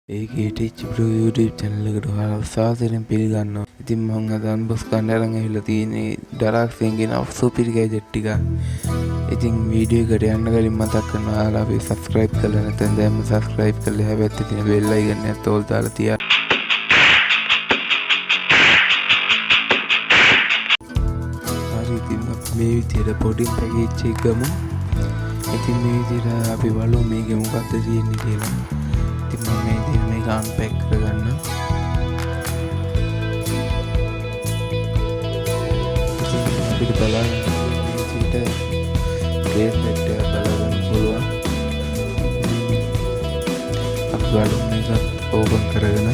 ඒකේ ටෙච් bro YouTube channel එකට ඔයාලව සාදරයෙන් පිළිගන්නවා. ඉතින් මං අද අන්බොක්ස් කරන්න අරන් ඇවිල්ලා තියෙන්නේ ඩරාක්සෙන් ගෙන සුපිරි ගැජට් ටික. ඉතින් වීඩියෝ එකට යන්න කලින් මතක් කරනවා ඔයාලා අපි සබ්ස්ක්‍රයිබ් කරලා නැත්නම් දැන්ම සබ්ස්ක්‍රයිබ් කරලා එහා පැත්තේ තියෙන බෙල් අයිකන් එකත් ඕල් දාලා තියා. හරි ඉතින් අපි මේ විදියට පොඩි පැකේජ් එකක් ගමු. ඉතින් මේ විදියට අපි බලමු මේකේ මොකද්ද තියෙන්නේ කියලා. ඉතින් මම මේ විදියට මේක අන්පැක් කරගන්න. ඉතින් අපිට බලන්න මේ විදියට බ්‍රේස්ලට් එකක් බලා ගන්න පුළුවන්. අපි බලමු මේකත් ඕපන් කරගෙන.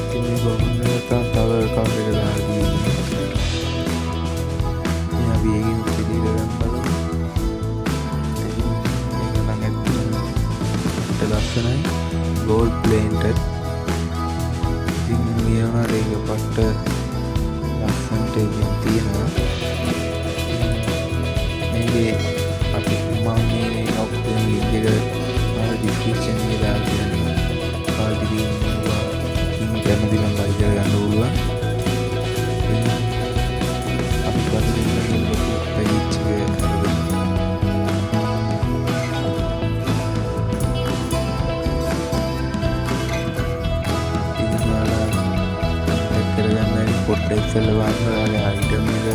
ඉතින් මේක ඕපන් කරගත්තාම තව කවර් එක දාලා තියෙන්නේ. ඉතින් අපි ඒකෙන් එළියට ගන්න බලමු. ඉතින් මේක නම් ඇත්තටම ලස්සනයි. ගෝල්ඩ් ප්ලේන්ටඩ්. ඉතින් මේ වුණාට ඒක පට්ට ලස්සනට එකෙන් තියෙනවා. මේකේ අපි මම මේ ඔක්කොම ලින්ක් එක ඔයාලා ඩිස්ක්‍රිප්ෂන් එකේ දාලා තියන්නම්. ඔයාලට ඉතින් කැමති නම් බයි කරගන්න පුළුවන්. ඉතින් අපි බලමු ඊළඟ ලොකු පැකේජ් එක අරගෙන. ඉතින් ඔයාලා අන්පැක් කරගන්න හැටි පොඩ්ඩක් ඉස්සෙල්ලා බලන්න ඔයාලගේ අයිටම් එක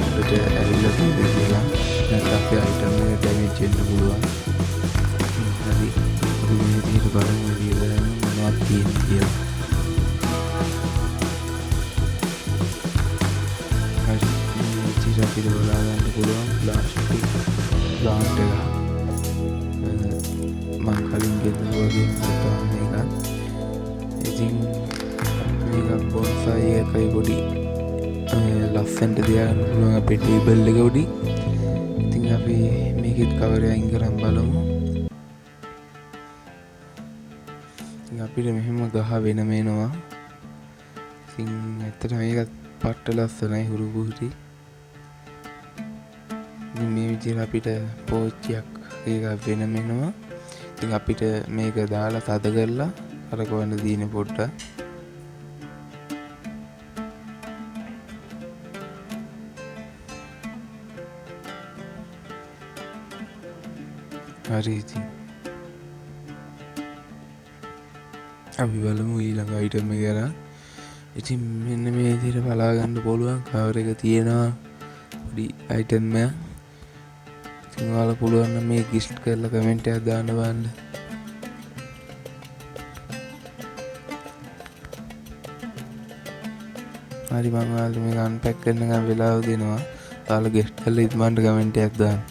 අපිට ඇවිල්ලා තියෙද කියලා. නැත්නම් අපේ අයිටම් එක ඩැමේජ් වෙන්න පුළුවන්. හරි අපි මේ විදිහට බලමු එළියට මොනවද තියෙන්නේ කියලා. හරි මේ විදිහට අපිට බලා ගන්න පුළුවන් ප්ලාස්ටික් ප්ලාන්ට් එකක්. මං කලින් ගෙන්නපු වගේම තමයි මේකත්. ඉතින් මේක බොන්සයි එකයි පොඩි ලස්සනට තියාගන්න පුළුවන් අපේ ටේබල් එක උඩින්. ඉතින් අපි මේකෙත් කවර් එක අයින් කරන් බලමු. ඉතින් අපිට මෙහෙම ගහ වෙනම එනවා. ඉතින් ඇත්තට මේකත් පට්ට ලස්සනයි හුරු පුහුටි. ඉතින් මේ විදිහට අපිට පෝච්චියක් එකක් වෙනම එනවා. ඉතින් අපිට මේක දාලා තද කරලා කරකවන්න තියෙන පොඩ්ඩක්. හරි ඉතින් අපි බලමු ඊළඟ අයිටම් එක ගැන. ඉතින් මෙන්න මේ විදිහට බලා ගන්න පුළුවන් කවර් එක තියෙනවා පොඩි අයිටම් එකක්. ඉතින් ඔයාලා පුළුවන් නම් මේ ගිෆ්ට් කරලා කමෙන්ට් එකක් දාන්න බලන්න. හරි මං ඔයාලට මේක අන්පැක් කරනකම් වෙලාව දෙනවා. ඔයාලා ගිෆ්ට් කරලා ඉක්මනට කමෙන්ට් එකක් දාන්න.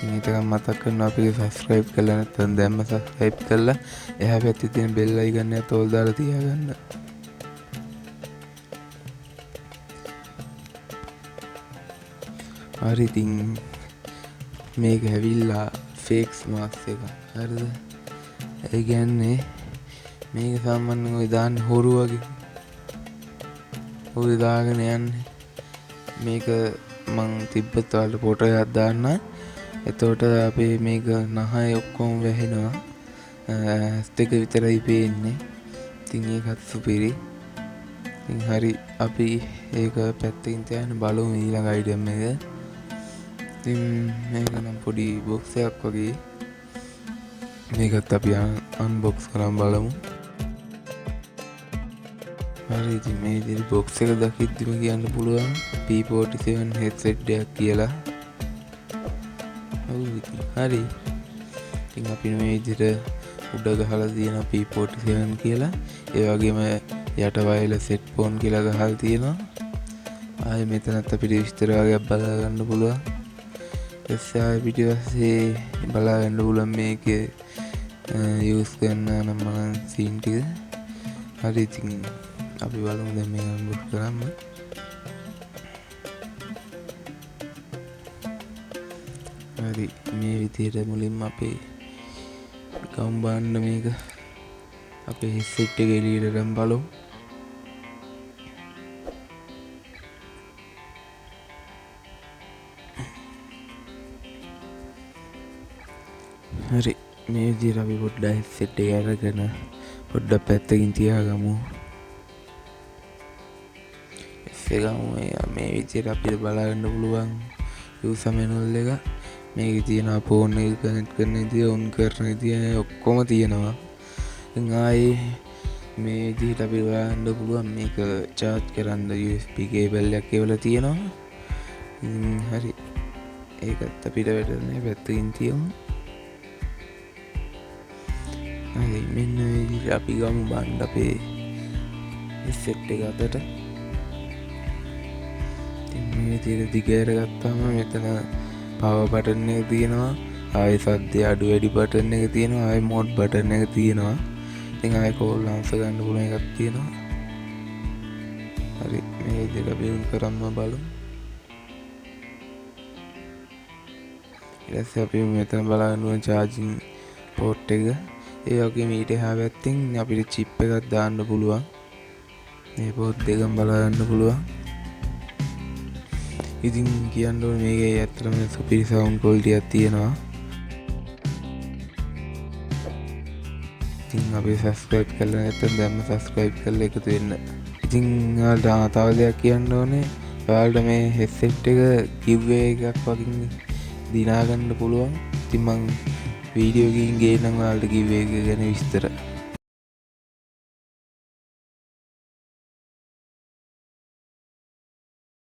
ඉතින් ඊටකම් මතක් කරනවා අපිව සබ්ස්ක්‍රයිබ් කරලා නැත්නම් දැන්ම සබ්ස්ක්‍රයිබ් කරලා එහා පැත්තේ තියෙන බෙල් අයිකන් එකත් ඕල් දාලා තියාගන්න. හරි ඉතින් මේක ඇවිල්ලා ෆේක්ස් මාස්ක් එකක්. හරිද? ඒ කියන්නේ මේක සාමාන්‍යයෙන් ඔය දාන්නේ හොරු වගේ. ඔය දාගෙන යන්නේ. මේක මං තිබ්බත් ඔයාලට ෆොටෝ එකක් දාන්න. එතකොට අපේ මේක නහය ඔක්කොම වැහෙනවා. ඇස් දෙක විතරයි පේන්නේ. ඉතින් ඒකත් සුපිරි. ඉතින් හරි අපි ඒක පැත්තකින් තියාගෙන බලමු ඊළඟ අයිටම් එක. ඉතින් මේක නම් පොඩි බොක්ස් එකක් වගේ. මේකත් අපි අන්බොක්ස් කරන් බලමු. හරි ඉතින් මේ විදිහට බොක්ස් එක දකිද්දිම කියන්න පුළුවන් P47 headset එකක් කියලා. ඔව් ඉතින් හරි. ඉතින් අපි මේ විදිහට උඩ ගහලා තියෙනවා P47 කියලා. ඒ වගේම යට වයර්ලස් හෙඩ්ෆෝන් කියලා ගහලා තියෙනවා. ආයෙ මෙතනත් අපිට විස්තර වගේක් බලා ගන්න පුළුවන්. ඊට ආයෙ පිටිපස්සේ බලා ගන්න පුළුවන් මේකේ යූස් කරන නම් මම සීන් ටික. හරි ඉතින් අපි බලමු දැන් මේක අන්බොක්ස් කරන්න. හරි මේ විදිහට මුලින්ම අපේ ගම් බාන්න මේක අපේ හෙඩ්සෙට් එක එළියට අරන් බලමු. මේ විදිහට අපි පොඩ්ඩක් හෙඩ්සෙට් එක අරගෙන පොඩ්ඩක් පැත්තකින් තියාගමු. ගමු. මේ විදිහට අපිට බලා ගන්න පුළුවන් යූසර් මැනුවල් එක. මේකේ තියෙනවා ෆෝන් එක කනෙක්ට් කරන විදිය, ඔන් කරන විදිය ඔක්කොම තියෙනවා. ඉතින් ආයේ මේ විදිහට අපිට බලන්න පුළුවන් මේක චාර්ජ් කරන්න USB cable එකක් එවලා තියෙනවා. ඉතින් හරි. ඒකත් අපිට වැඩ නෑ, පැත්තකින් තියමු. හරි, මෙන්න මේ විදිහට අපි ගමු බණ්ඩ අපේ සෙට් එක අතට. ඉතින් මේ විදිහට දිග අරගත්තාම මෙතන පවර් බටන් එක තියෙනවා, ආයේ සද්දේ අඩු වැඩි බටන් එක තියෙනවා, ආයේ මෝඩ් බටන් එක තියෙනවා. ඉතින් ආයේ කෝල් ආන්සර් ගන්න පුළුවන් එකක් තියෙනවා. හරි, මේ විදිහට අපි උන් කරම්ම බලමු. ඊට පස්සේ අපි මෙතන බලන්න ඕන චාර්ජින් පෝට් එක. ඒ වගේම ඊට එහා පැත්තෙන් අපිට චිප් එකක් දාන්න පුළුවන්. මේ පෝට් දෙකම බලා ගන්න පුළුවන්. ඉතින් කියන්න ඕනේ මේකේ ඇත්තටම සුපිරි සවුන්ඩ් ක්වොලිටි එකක් තියෙනවා. ඉතින් අපි සබ්ස්ක්‍රයිබ් කරලා නැත්නම් දැන්ම සබ්ස්ක්‍රයිබ් කරලා එකතු වෙන්න. ඉතින් ඔයාලට තව දෙයක් කියන්න ඕනේ. ඔයාලට මේ හෙඩ්සෙට් එක ගිව්වේ එකක් වගේ දිනා ගන්න පුළුවන්. ඉතින් මං වීඩියෝ එකකින් ගේන්නම් ඔයාලට ගිව්වේ එක ගැන විස්තර.